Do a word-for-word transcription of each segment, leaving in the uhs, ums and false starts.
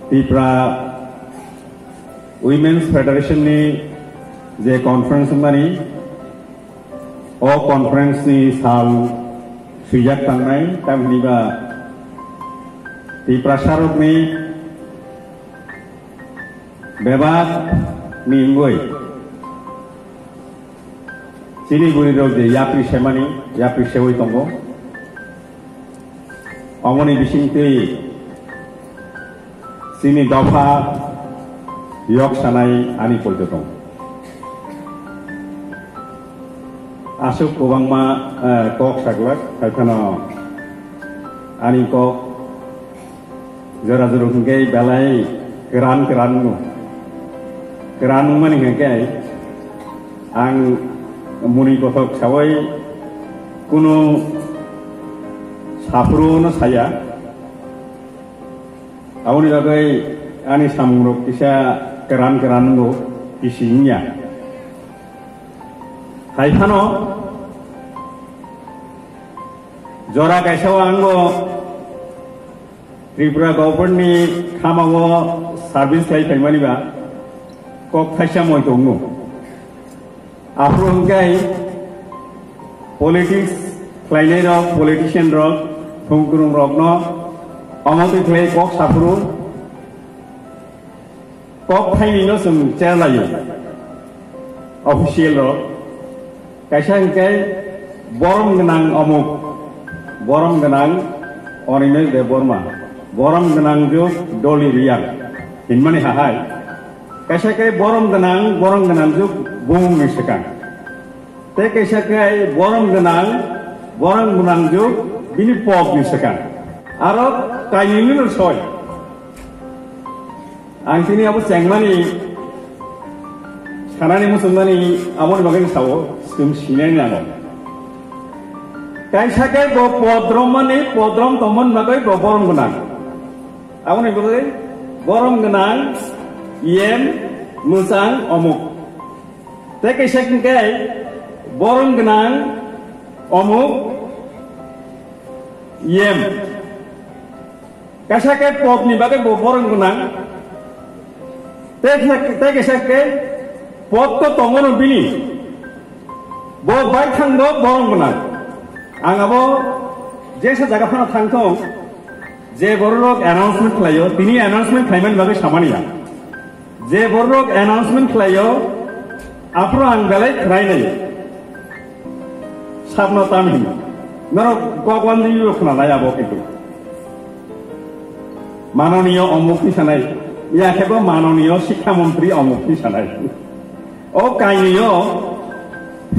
Tripura Women's Federation ni je conference wngmani, o conference ni sal swijak tangnai, tamni ba Tiprasa rokni bebak ni wngwi chini bwrwi rok je yapri semani, yapri sewi tongo. Omoni bisingtwi chini dopha yok sanai ani poito tong. Aswk kwbangma, eh, kok saglak, haiphano ani kok jora jora hwnkhe belai kwran kwran no. Kwran wngmani hwnkhe ang muni kothok sawi kunu saphuru no saya. Aboni bagwi ani samungrok kisa kwran kwran wngkha, bisi wngya. Hai phano jora kaisa o ang bo Tripura government ni khama o service khai phaimani ba kok thaisa moi tongo. Aphuru hwnkhe politics khlainai rok, politician rok, thwngkwrwng rokno omo twi khlai kok saphuru kok thainwi no chwng cherlaio official rok. Kaisa hwnkhe borom gwnang omuk, borom gwnang Animesh Debbarma, borom gwnang juk Dolly Reang hinmani hahai. Kaisa khe borom gwnang, borom gwnang juk bumung ni swkang. Tei kaisa khe borom gwnang, borom gwnang juk bini pok ni swkang. Aro kainwi no soi. Ang tini abo chengmani sanani muchungmani aboni bagwi sao, chwng sinai nango. Kaisa khe bo podrom mani, podrom tongmani bagwi bo borom gwnang. Aboni bagwi borom gwnang, yen, mwchang, omuk. Tei kaisa hwnkhe borom gwnang, omuk, yem. Kaisa khe pop ni bagwi bo borom gwnang. Tei khe, tei kaisa khe pop to tongo no bini. Bo bai thang bo borom gwnang. Ang abo jesa jaga phano thang thong, je borok announcement khlaio, tini announcement khlaimani bagwi samani ang. Je borok announcement khlaio, aphuru ang belai khwnai nai. Sabno tam hino. Norok kok wan di yo khna lai abo kintu. Manoniyo omuk ni sanai. Ya khebo manoniyo sikha montri omuk ni sanai. O kainwiyo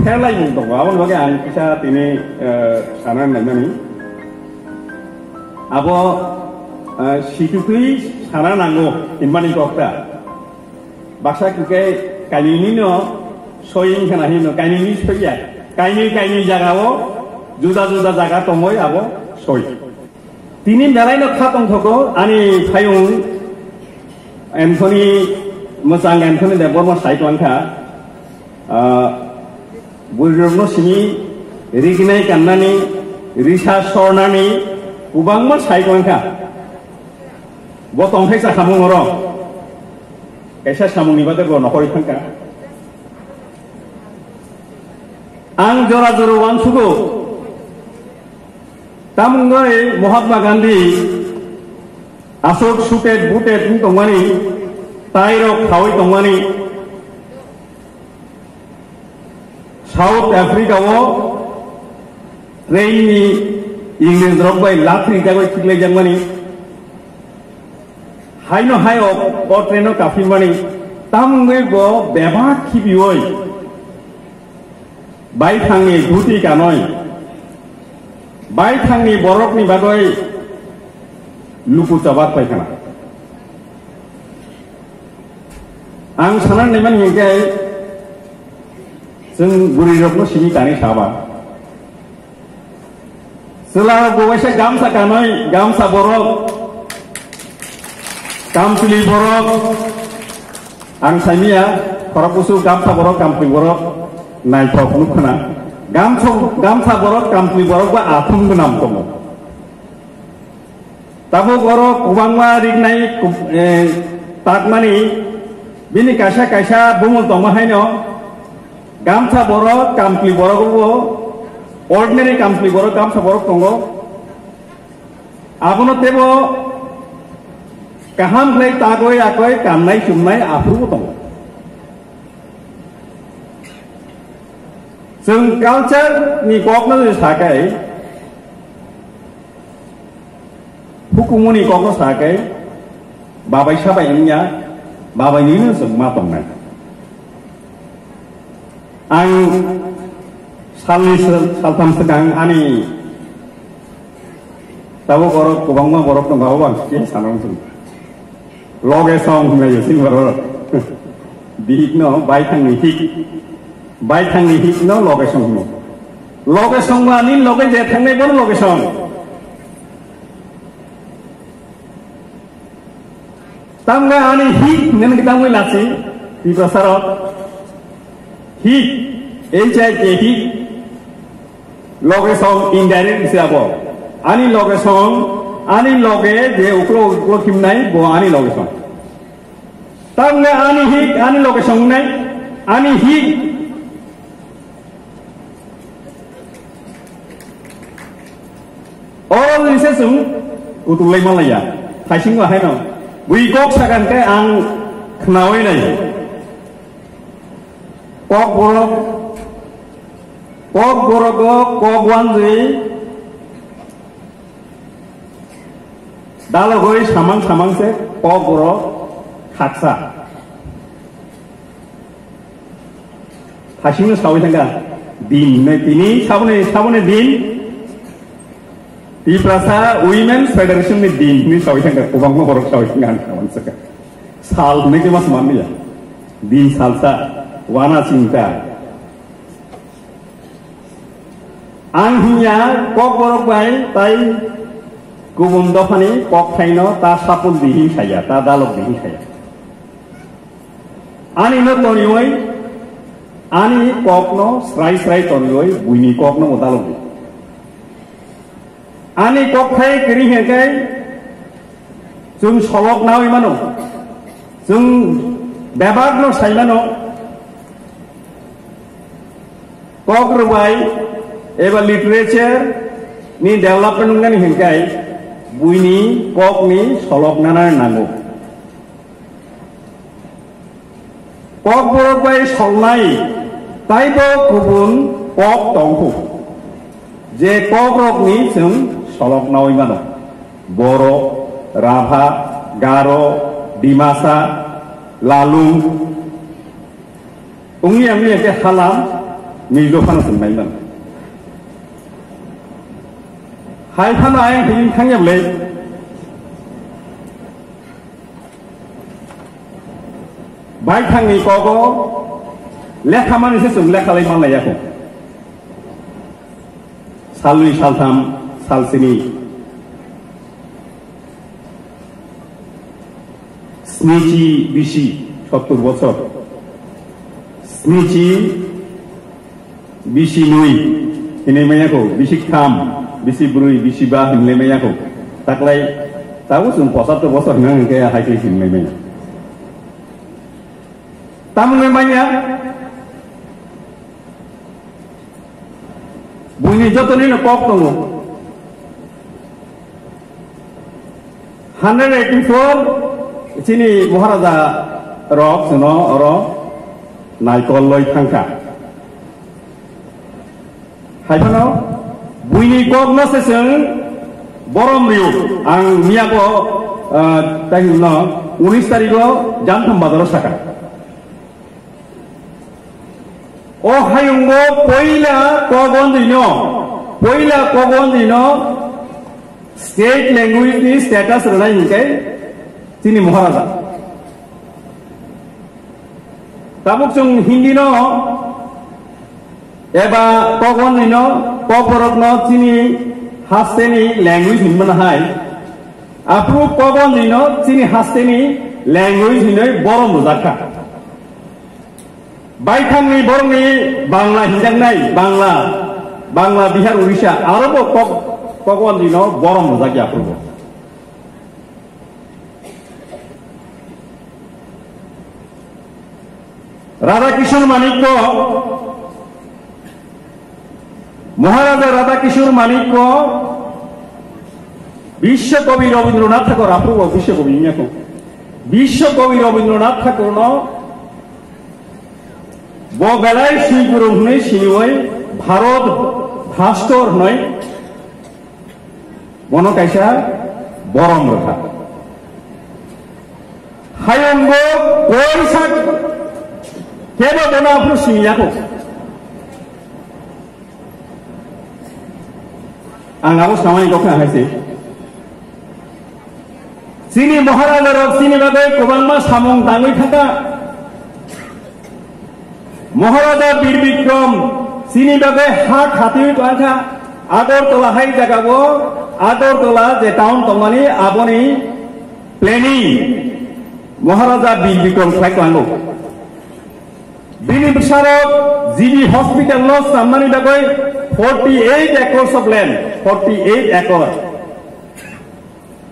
pherlaimung tongo. Aboni bagwi ang kisa tini, eh, sana naimani. Abo, eh, situtwi sana nango hinmani kokta. Baksa hwnkhe kainwini no soi wngkha na hino, kainwini soiya. Kainwi kainwi jagao juda juda jaga tongoi abo soi. Tini belai no kha tongthogo ani phayung Anthony, mwchang Anthony Debbarma sai tongkha. Ah, bwrwirokno simi riginai kannani, risa sornani kwbangma sai tongkha. Bo tongthai cha khamung oro. Kaisa samungni bagwi bo nokhorwi thangkha. Ang jora jora uansugo. Tamungoi Mahatma Gandhi aswk suited booted wng tongmani, tai rok khawi tongmani, South Africa o train ni English rok bai lathri jagoi khiklai jakmani, haino hai o, o train o kaphimani, tamungoi bo bebak khibioi. Baithangni dhuti kanoi, baithangni borokni bagwi luku chabat paikhana. Ang sanan naimani hingke, chwng bwrwirokno simi tani saba. Chwla bo waisa gamsa kanwi, gamsa borok, kamchwlwi borok, ang saimia, khorok kusu gamsa borok, kamchwlwi borok, naithok nukkhna. Gamsa, gamsa borok, kamchwlwi borok ba athum gwnam tongo. Tabuk oro kwbangma riknai, eh, takmani bini kaisa kaisa bumung tongma haino gamsa borok, kampli borok bo, ordinary kampli borok, gamsa borok tongo. Abono tebo kaham khlai tagwi akoi kannai chumnai aphuru bo tongo. Chwng culture ni kokno jodi sakai, hukumuni kokno sakai, babai sabai wngya, babai nino chwng ma tongnai. Ang salni sal-, saltham swkang ani tabuk oro kwbangma borok tongo, abo ang khe sana muchung. Loge song hwnwi sini borok. Bihik no baithangni hik. Baithangni hik no loge song hwnwi. Loge song ba ani loge je thangnai bono loge song. Tamga ani hik nini tamwi lasi, Tiprasa rok. Hik, H I K hik. Loge song indirect se abo. Ani loge song, ani loge je uklo uklo khimnai, bo ani loge song. Tamga ani hik, ani loge song nai, ani hik. Oro ni se chwng kutuk lai malaya. Thaisingo haino. Bui kok sakan khe ang khnawi nai. Kok borok, kok borok o kok wanjwi dalogoi samang samang se kok borok khaksa. Thasingno sawi thangkha, din hinwi tini saboni, saboni din, Tiprasa Women's Federation ni din hinwi sawi thangkha, kwbangma borok sawi thangkha, ang sawi thangkha. Sal hinwi khe ma sman ya. Din salsa, wana chingta. Ang hinya kok borok bai tai kubun dophani kok thaino ta sapul di hin saya, ta dalok di hin saya. Ani no tonioi, ani kok no srai srai tonioi, buini kok no mo dalok di. Ani kok thai kiri hekai, chwng solok nawi mano, chwng bebak no sai mano, kok rwbai eba literature ni development wngnani hinkai buini kok ni solok nana nango. Kokborok bai solnai taibo kubun kok tongkhu, je kokrokni chwng solok nawi mano. Boro, Rabha, Garo, Dimasa, Lalung, wngya wngya khe Halam, Mizo phano chwng nai mano. Hai phano ayang thwngwi thangya bwlai. Baithangni kogo lekha mani se chwng lekha lai manlaiya kho. Salnwi saltham salsini snichi bisi sottur bochor. Snichi bisi nwi hinwi manya kho, bisi tham, bisi brwi, bisi ba hinwi manya kho. Taklai tabuk chwng pochattor bochor hinwi hwnkhe hai khe hinwi manya. Tamungwi manya, buini jotonino kok tongo. Hundred eighty four chini Maharaja rok chwngno oro naikol loi thangkha. Hai phano buini kokno se chwng borom rio. Ang miyako, ah, tai hwnno unis tarigo Jantham bazaro saka. O hayungo poila kok onjwino, poila kok onjwino state language ni status rwnai hinkhe chini Maharaja. Tabuk chwng Hindi no eba Kokborok no, Kokborok no chini haste ni language hinmano hai. Aphuru Kokborok no chini haste ni language hinwi borom rwjakha. Baithang ni borok ni Bangla hinjaknai, Bangla, Bangla, Bihar, Orissa, aro bo Kok, Kokborok no borom rwjakya aphuru bo. Radha Kishore Manikko, Maharaja Radha Kishore Manikko, Biswa Kabi Rabindranath Thakur, aphuru bo Biswa Kabi wngya kho. Biswa Kabi Rabindranath Thakurno bo belai swi kwrwng hwnwi siniwi Bharat Bhaskar hwnwi bono kaisa borom rwkha. Hayungbo koisa kebo bono aphuru simi yakho. Ang abo samani kokha hai se. Chini Maharaja rok chini bagwi kwbangma samung tangwi thangkha. Maharaja Bir Bikram chini bagwi ha khatiwi tongkha. Agartala hai jagao, Agartala je town tongmani, aboni planning Maharaja Bir Bikram khlai tlango. Bini bwsarok G B hospital no swnamnani bagwi forty eight acres of land, forty eight acre,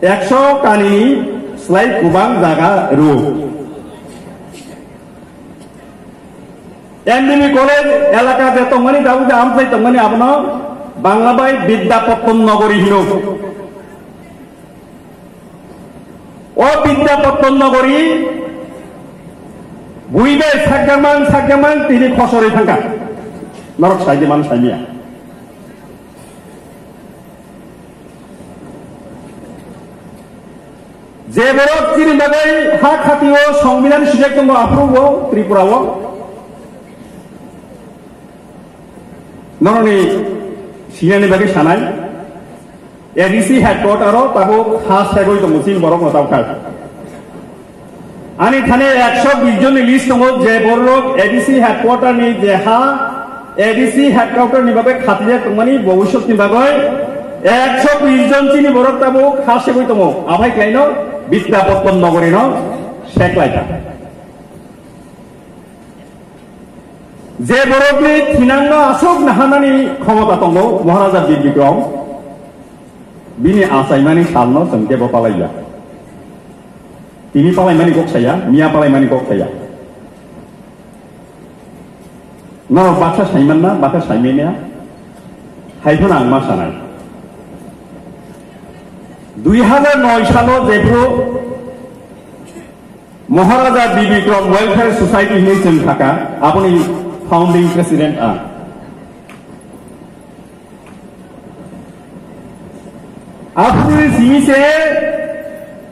ekso kani slai kwbang jaga rw. M B B college elaka je tongmani, tabuk je amchai tongmani, abono Bangla bai Bidya Pattan Nagari hino. O Bidya Pattan Nagari bui bai sakjamang sakjamang tini khosorwi thangkha. Norok saidi man saimia. Je borok chini bagwi ha khatio Songbidan sijak tongo, aphuru bo Tripura o. Norokni sinani bagwi sanai, A D C headquarter o tabuk ha segwi tongo chini borok no tabuk khai. Ani thani ekso bish jonni list tongo, je borok A D C headquarter ni je ha, A D C headquarter ni bagwi khatijak tongmani bobiswt ni bagwi ekso bish jon chini borok tabuk ha segwi tongo. Aphai khlaino Bidya Pattan Nagari no seklaikha. Je borokni thinangno aswk naharnani khomota tongo Maharaja Bir Bikram, bini achaimani salno chwng kebo palaiya. Tini palaimani kok saya, miya palaimani kok saya. Norok baksa saimanna, baksa saimaimaya, hai phano ang ma sanai. Dui hazar noi salo jephru Maharaja Bir Bikram Welfare Society hinwi chwng thaka, aboni founding president ang. Aphuru simi se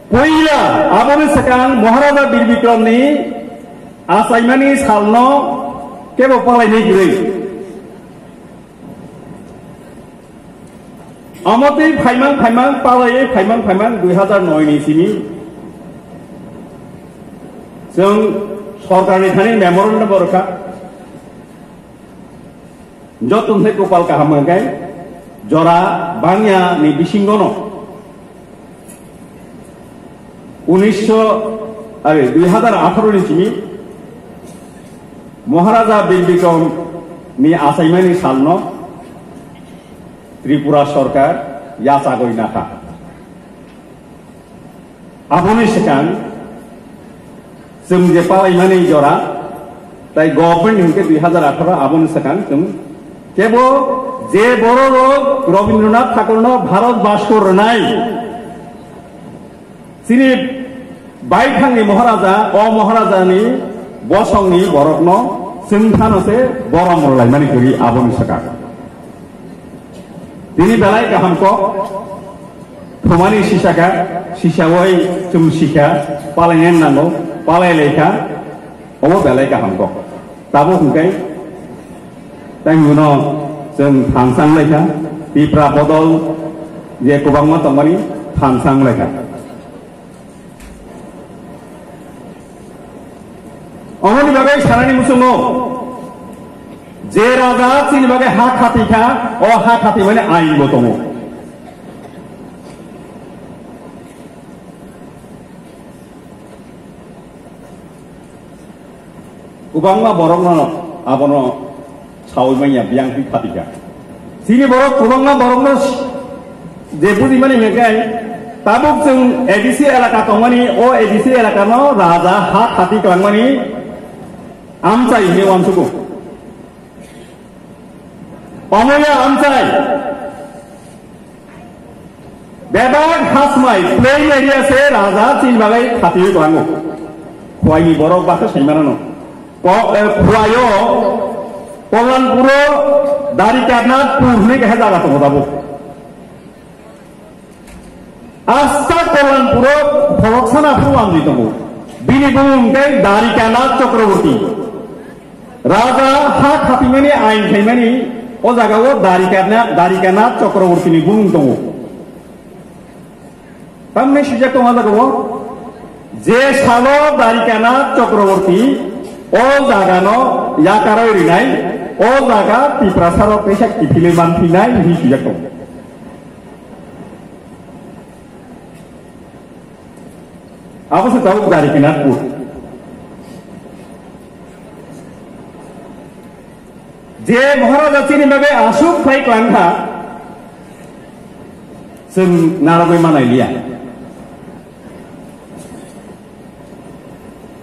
poila aboni swkang Maharaja Bir Bikram ni achaimani salno kebo palainai kwrwi. Omo twi phaimang phaimang palaiwi phaimang phaimang dui hazar noi ni simi chwng sorkarni thani memorandum bo rwkha. Joto hwnkhe kopal kaham hwnkhe jora bangya ni bisingono unisho, are, dui hazar atharo ni simi Maharaja Bir Bikram ni achaimani salno Tripura sorkar yachagwi nakha. Aboni swkang chwng je palaimani jora, tai government hwnkhe dui hazar atharo, aboni swkang chwng kebo je bororok Rabindranath Thakurno Bharat Bhaskar rwnai, chini baithangni Maharaja, o Maharajani bosongni borokno chwng phano se borom rwlaimani kwrwi, aboni swkang. Tini belai kaham kok thumani sisaka, sisawi chwng sikha, palainani nango, palai laikha, obo belai kaham kok. Tabuk hwnkhe tei hwno chwng thansa wnglaikha, Tipra bodol je kwbangma tongmani thansa wnglaikha. Omoni bagwi sanani muchungo, je raja chini bagwi ha khati kha, o ha khati mani ain bo tongo. Kwbangma borokno abono saui manya biyang twi phatikha. Chini borok kwbangma borokno je bujimani hwnkhe tabuk chwng A D C elaka tongmani, o A D C elakano raja ha khati kwlangmani Amchai hwnwi uansugo. Omoya amchai. Bebak hasmai plain area se raja chini bagwi khatiwi tlango. Khuaini borok bakhe saimanano. Ko-, eh, Khuaio Kollanpuro Darikanat pur hwnwi kaisa jaga tongo tabuk. Asta Kollanpuro Khoroksana phuru amjwi tongo. Bini bumung khe Darikanath Chakraborty. Raja ha khapimani ain khaimani o jagao Darikana-, Darikanath Chakrabortini bumung tongo. Tamni sijak tongo jagao je salo Darikanath Chakraborty o jagano yakaroi rinai, o jaga Tiprasarok teisa kiphilwi manphinai hinwi sijak tongo. Abo se tabuk Darikanath pur. Je Maharaja chini bagwi aswk khlai kwlangkha, chwng narwgwi manai liya.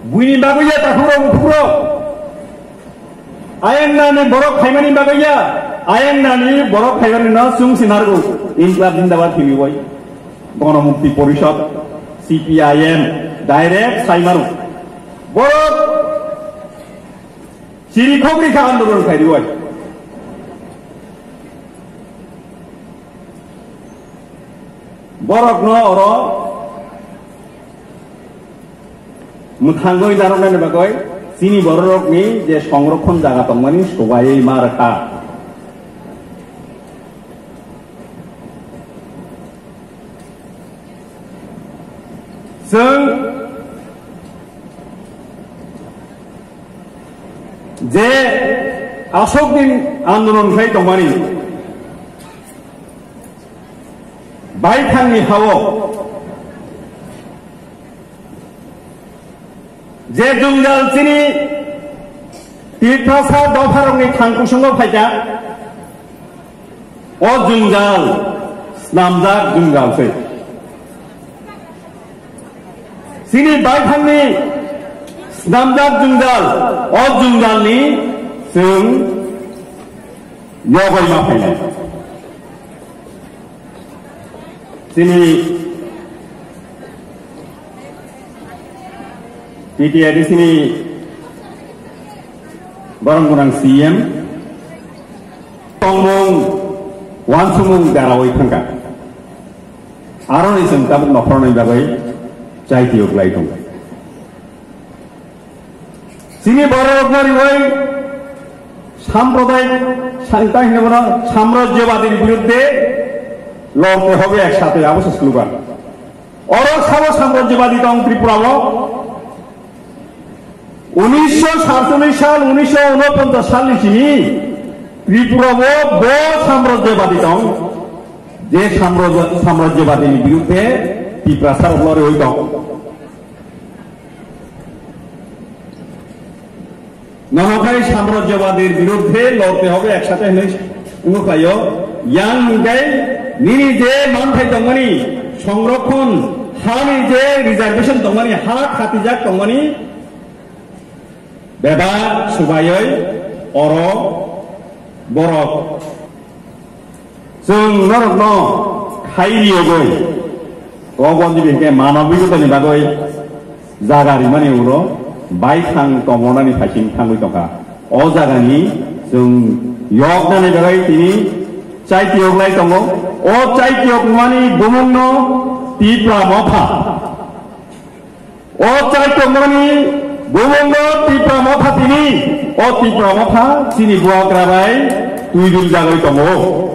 Buini bagwi ya takhurok bukhukrok. Ayang nani borok khaimani bagwi ya. Ayang nani borok khaimani no chwng se narwgo. Inklab Jindabad himi bai. Gonomukti Porishad, C P I M, direct saimaru. Borok chiri khogri kha andolon khairi bai. Borokno oro mwthangwi narwknani bagwi chini bororokni je songrokhon jaga tongmani swbaiwi ma rwkha. Chwng je aswk din andolon khlai tongmani, baithangni hao je jwngjal chini Tiprasa dopharokni thang kusungo phaikha, o jwngjal snamjak jwngjal se. Chini baithangni snamjak jwngjal, o jwngjalni chwng yogwi ma phainai. Chini T T A D C ni borong gwnang C M tongmung uansukmung darawi thangkha. Aroni chwng tabuk nokhroni bagwi chaitiyok lai tongo. Chini bororokno riwi sampradayik santa hinwi bono samrajyobadini biruddhe lorte hobe eksathei, abo se slogan. Oro sabo samrajyobadi tong Tripura o. Unisho satcholish sal, unisho unoponchas salni simi Tripura o bo samrajyobadi tong. Je samraj-, samrajyobadini biruddhe Tiprasa rok lorwi tong. Nono khai samrajyobadini biruddhe lorte hobe eksathei hinwi wngkha khlaio. Yang hwnkhe nini je manthai tongmani, songrokhon hani je reservation tongmani, ha khatijak tongmani, bebak swbaiwi oro borok chwng norokno khai riyogwi, o bondibini hwnkhe manobikotani bagwi jaga rimani ulo baithang tongmonani phaising thangwi tongkha. O jagani chwng yoknani bagwi tini chaitiyok lai tongo. O chaitiyokmani bumungno Tipra Motha. O chaitokmani bumungno Tipra Motha tini, o Tipra Motha chini bubagra bai twi dul jagwi tongo.